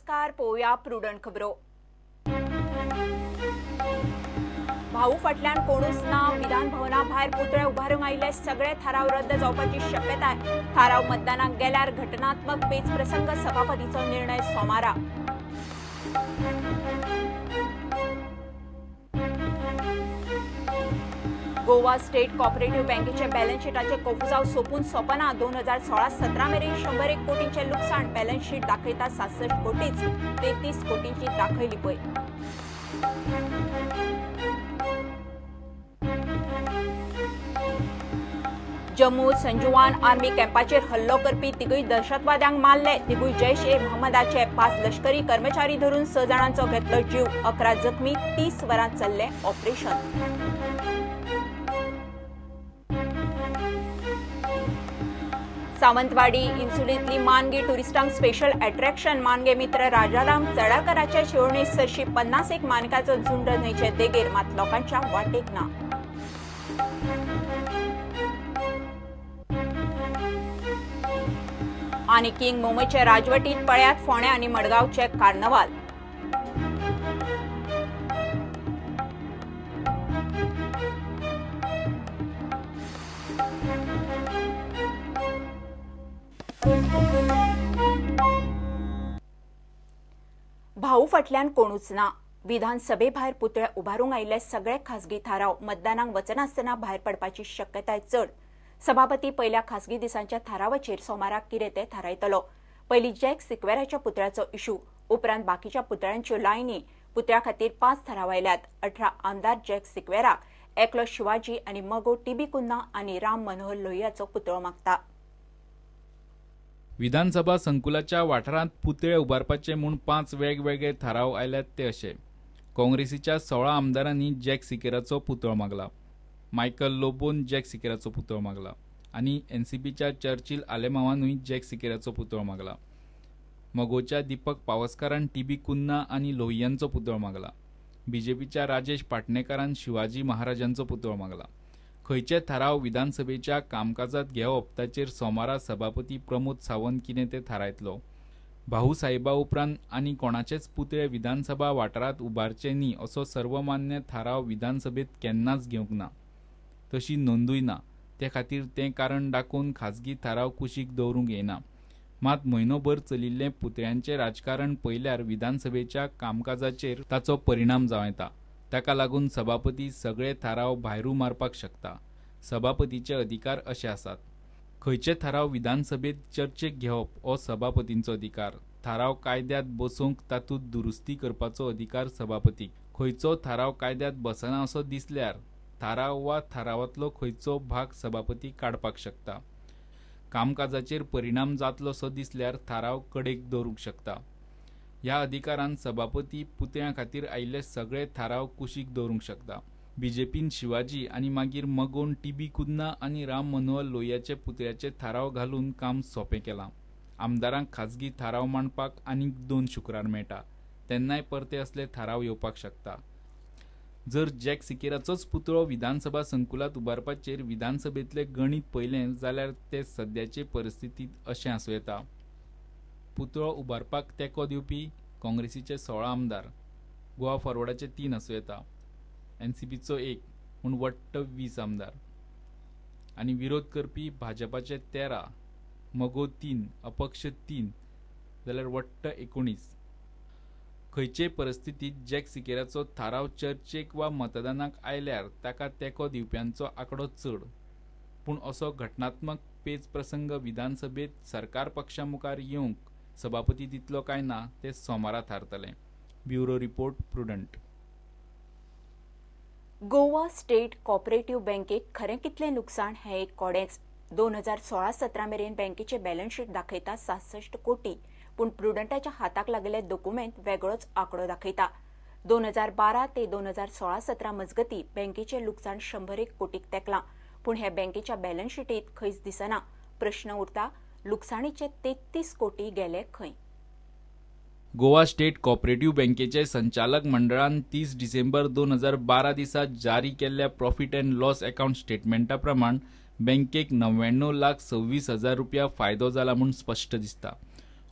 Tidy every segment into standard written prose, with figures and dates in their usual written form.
नमस्कार, पोवया प्रुडंट खबरो। भाऊ फाटल्यान कोणूच ना, विधान भवना भायर पुतळे उबारूंक आयिल्ले सगळे थाराव रद्द जावपाची शक्यताय। थाराव मतदानाक गेल्यार घटनात्मक पेच प्रसंग, सभापतीचो निर्णय सोमारा। गोवा स्टेट कॉपरेटिव्ह बँकेचे बॅलन्स शीटाचे कोफुजाव सोपून सोपना। 2016-17 मेरेन 101 कोटींचे लुकसाण, बॅलन्स शीट दाखयता 67 कोटीच, 33 कोटींची दाखयली पय। जम्मू संजुवान आर्मी कॅम्पाचेर हल्लो करपी तिगूय दहशतवाद्यांक मारले। तिगूय जैश ए मोहम्मदाचे 5 लष्करी कर्मचारी धरून 6 जाणांचो घेतलो जीव, 11 जखमी। 30 वरां चल्लें ऑपरेशन। सावंतवाडी इन्सुलींतली मानगे टुरिस्टांक स्पेशल अट्रॅक्शन। मानगे मित्र राजाराम चडाकराच्या शिवणे सरशी 51 मानकाचो झुंड न्हंयचे देगेर, मात लोकांच्या वाटेक ना। आनी किंग मुंबयचे राजवटीत पळयात फोंड्या आनी मडगांवचे कार्नवाल। भाऊ फाटल्यान कोणूच ना, विधानसभे भायर पुतळे उबारूंक आयिल्ले सगळे खासगी थाराव मतदानाक वचनासतना भायर पडपाची शक्यताय चड। सभापती पयल्या खासगी दिसांच्या थारावाचेर सोमाराक कितें तें थारायतलो। पयलीं जॅक सिक्वेराच्या पुतळ्याचो इशू, उपरांत बाकीच्या पुतळ्यांच्यो लायनी। पुतळ्या खातीर 5 थाराव आयल्यात। 18 आमदार जॅक सिक्वेरा, एकलो शिवाजी आनी मगो टीबी कुन्हा आनी राम मनोहर लोहियाचो पुतळो मागता। विधानसभा संकुलाच्या वाठारांत पुतळे उबारपाचे म्हूण 5 वेगवेगळे थाराव आयल्यात ते अशे। काँग्रेसीच्या 16 आमदारांनी जॅक सिकेराचो पुतळो मागला, मायकल लोबोन जॅक सिकेराचो पुतळो मागला आनी एनसीपीच्या चर्चिल आलेमावानूय जॅक सिकेराचो पुतळो मागला। मगोच्या दीपक पावसकारान टीबी कुन्हा आनी लोहियांचो पुतळो मागला। बीजेपीच्या राजेश पाटणेकारान शिवाजी महाराजांचो पुतळो मागला। खंयचे थाराव विधानसभेच्या कामकाजात घेवप ताचेर सोमारा सभापती प्रमोद सावंत कितें तें थारायतलो। भाऊ साहेबा उपरांत आनी कोणाचेच पुतळे विधानसभा वाठारांत उबारचे न्ही असो सर्वमान्य थाराव विधानसभेत केन्नाच घेवंक ना, तशी नोंदूय ना। ते खातीर तें कारण दाखोवन खाजगी थाराव कुशीक दवरूंक येना। मात म्हयनोभर चलिल्लें पुतळ्यांचें राजकारण पळयल्यार विधानसभेच्या कामकाजाचेर ताचो परिणाम जावं येता। ताका लागून सभापती सगळे थाराव भायरू मारपाक शकता। सभापतीचे अधिकार अशे आसात। खंयचे थाराव विधानसभेत चर्चेक घेवप हो सभापतींचो अधिकार। थाराव कायद्यात बसोवंक तातूंत दुरुस्ती करपाचो अधिकार सभापतीक। खंयचो थाराव कायद्यात बसना असो दिसल्यार थाराव वा थारावांतलो खंयचो भाग सभापती काडपाक शकता। कामकाजाचेर परिणाम जातलो असो दिसल्यार थाराव कडेक दवरूंक शकता। ह्या अधिकारान सभापती पुतळ्यां खातीर आयिल्ले सगळे थाराव कुशीक दवरूंक शकता। बीजेपीन शिवाजी आनी मागीर मगोन टीबी कुन्हा आनी राम मनोहर लोहियाचे पुतळ्याचे थाराव घालून काम सोंपें केलां। आमदारांक खाजगी थाराव मांडपाक आनीक 2 शुक्रार मेळटा, तेन्नाय परते असले थाराव येवपाक शकता। जर जॅक सिकेराचोच पुतळो विधानसभा संकुलात उबारपाचेर विधानसभेंतलें गणीत पळयलें जाल्यार ते सद्याचे परिस्थितींत अशें आसूं येता। पुतळो उबारपाक तेंको दिवपी काँग्रेसीचे 16 आमदार, गोवा फॉरवर्डाचे 3 आसूं येता, एनसीपीचो 1 म्हूण वट्ट 20 आमदार आनी विरोध करपी भाजपाचे 13, मगो 3, अपक्ष 3 जाल्यार वट्ट 19। खंयचेय परिस्थितींत जॅक सिकेराचो थाराव चर्चेक वा मतदानाक आयल्यार ताका तेंको दिवप्यांचो आंकडो चड। पूण असो घटनात्मक पेच प्रसंग विधानसभेत सरकार पक्षा मुखार येवंक सभापती दितलो काय ना तें सोमारा थारतलें। Bureau report, Prudent. Goa state cooperative बँकेक खरें कितलें नुकसान हें एक कोडेंच। 2016-17 मेरेन बँकेचे बॅलन्स शीट दाखयता 67 कोटी, पूण प्रुडंटाच्या हाताक लागले दोकुमेंत वेगळोच आंकडो दाखयता। 2012 ते 2016-17 मजगती बँकेचें लुकसाण 101 कोटीक तेंकलां, पूण हे बँकेच्या बॅलन्स शीटीत खंयच दिसना। प्रश्न उरता, लुकसाणीचे 33 कोटी गेले खंय? गोवा स्टेट कॉपरेटिव्ह बँकेचे संचालक मंडळान 30 डिसेंबर 2012 दिसा जारी केल्ल्या प्रॉफिट अँड लॉस अकाउंट स्टेटमेंटा प्रमाण बँकेक 99,26,000 रुपया फायदो जाला म्हूण स्पश्ट दिसता।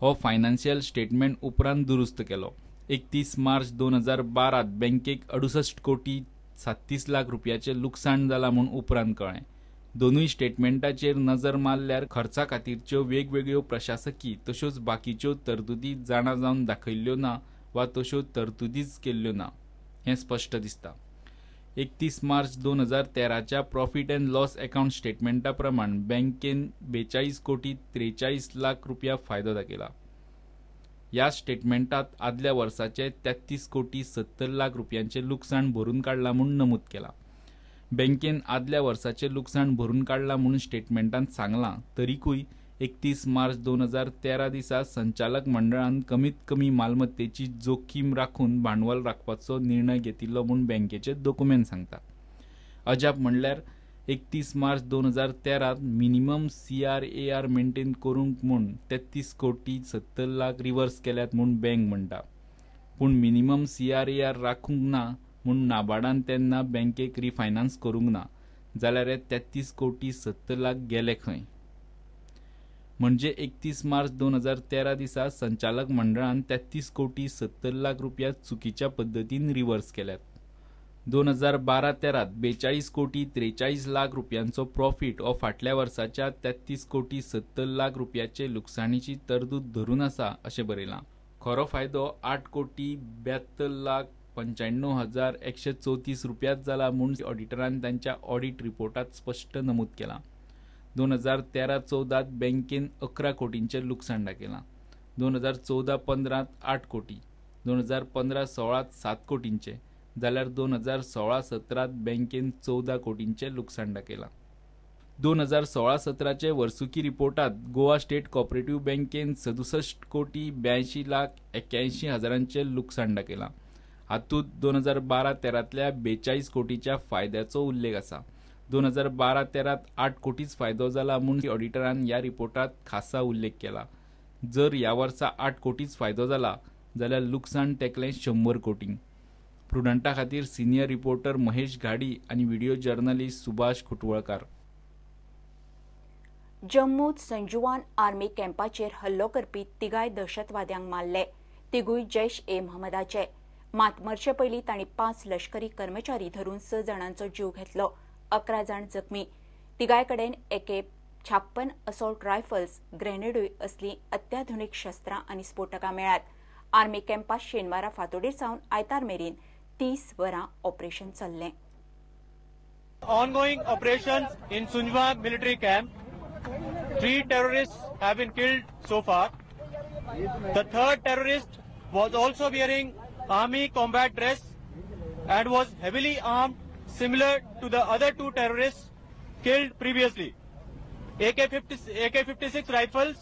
हो फायनान्शियल स्टेटमेंट उपरांत दुरुस्त केलो. 31 मार्च 2012 बँकेक 68 कोटी 37 लाख रुपयाचें लुकसाण जालां म्हूण उपरांत कळ्ळें. दोनूय स्टेटमेंटाचेर नजर मारल्यार खर्चा खातीरच्यो वेगवेगळ्यो प्रशासकी तश्योच बाकीच्यो तरतुदी जाणा जावन दाखयल्ल्यो ना वा तश्यो तरतुदीच केल्ल्यो ना हें स्पश्ट दिसता. 31 मार्च 2013च्या प्रॉफिट अँड लॉस अकाउंट स्टेटमेंटा प्रमाण बँकेन 42 कोटी 43 लाख रुपया फायदो दाखयला. ह्या स्टेटमेंटात आदल्या वर्साचे 33 कोटी 70 लाख रुपयांचे लुकसाण भरून काडला म्हूण नमूद केला. बँकेन आदल्या वर्साचे लुकसाण भरून काडला म्हूण स्टेटमेंटात सांगलां तरीकूय 31 मार्च 2013 दिसा संचालक मंडळान कमीत कमी मालमत्तेची जोखीम राखून भांडवल राखपाचो निर्णय घेतिल्लो म्हूण बँकेचे दोकुमेंत सांगता. अजाप म्हणल्यार 31 मार्च 2013 मिनिमम CRAR मेंटेन करूंक म्हूण 33 कोटी 70 लाख रिवर्स केल्यात म्हूण बँक म्हणटा. पूण मिनिमम CRAR राखूंक ना म्हूण नाबार्डान तेन्ना बँकेक रिफायनान्स करूंक ना जाल्यार हे 33 कोटी 70 लाख गेले खंय? म्हणजे 31 मार्च 2013 दिसा संचालक मंडळान 33 कोटी 70 लाख रुपया चुकीच्या पद्दतीन रिवर्स केल्यात. 2012-13 42 कोटी 43 लाख रुपयांचो प्रॉफिट हो फाटल्या वर्साच्या 33 कोटी 70 लाख रुपयाचे लुकसाणीची तरतूद धरून आसा अशें बरयलां. खरो फायदो 8 कोटी 72 लाख 95,134 रुपयाच जाला म्हूण ऑडिटरान तांच्या ऑडिट रिपोर्टात स्पश्ट नमूद केलां. 2013-14 बँकेन 11 कोटींचें लुकसाण दाखयलां. 2014-15 8 कोटी, 2015-16 7 कोटींचें जाल्यार 2016-17 बँकेन 14 कोटींचें लुकसाण दाखयलां. 2016-17 वर्सुकी रिपोर्टात गोवा स्टेट कॉपरेटिव्ह बँकेन 67 कोटी 82 लाख 81 हजारांचें लुकसाण दाखयलां. हातूंत 2012-13 42 कोटीच्या फायद्याचो उल्लेख आसा. 2012-13 8 कोटीच फायदो जाला म्हूण ऑडिटरान ह्या रिपोर्टात खासा उल्लेख केला. जर ह्या वर्सा 8 कोटीच फायदो जाला जाल्यार लुकसाण तेकलें 100 कोटी. प्रुडंटा खातीर सिनियर रिपोर्टर महेश घाडी आनी व्हिडिओ जर्नलिस्ट सुभाष खुटवळकार. जम्मूत संजुवान आर्मी कॅम्पाचेर हल्लो करपी तिगाय दहशतवाद्यांक मारले. तिगूय जैश ए महमदाचे. मात मरचे पयलीं तांणी 5 लष्करी कर्मचारी धरून 6 जाणांचो जीव घेतलो. 11 जाण जखमी. तिगाय कडेन AK-56 assault rifles, ग्रेनेडूय असली अत्याधुनिक शस्त्रां आनी स्फोटकां मेळ्ळ्यात. आर्मी कॅम्पात शेनवारा फांतोडेर सावन आयतार मेरेन 30 वरां operation चल्लें. Ongoing operations in Sunjuwan military camp. 3 terrorists have been killed so far. The third terrorist was also wearing army combat dress and was heavily armed, similar to the other 2 terrorists killed previously. AK-56 rifles,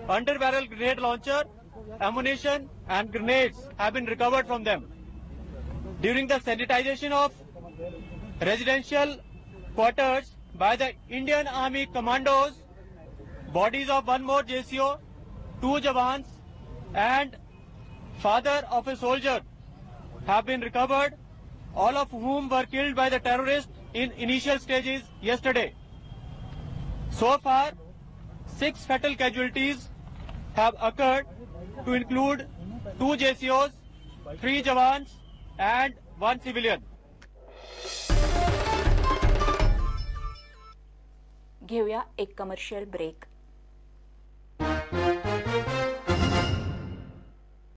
under-barrel grenade launcher, ammunition and grenades have been recovered from them. During the sanitization of residential quarters by the Indian Army commandos, bodies of 1 more JCO, 2 jawans and father of a soldier have been recovered, all of whom were killed by the terrorists in initial stages yesterday. So far, 6 fatal casualties have occurred, to include 2 JCOs, 3 jawans and 1 civilian. घेऊया एक commercial break.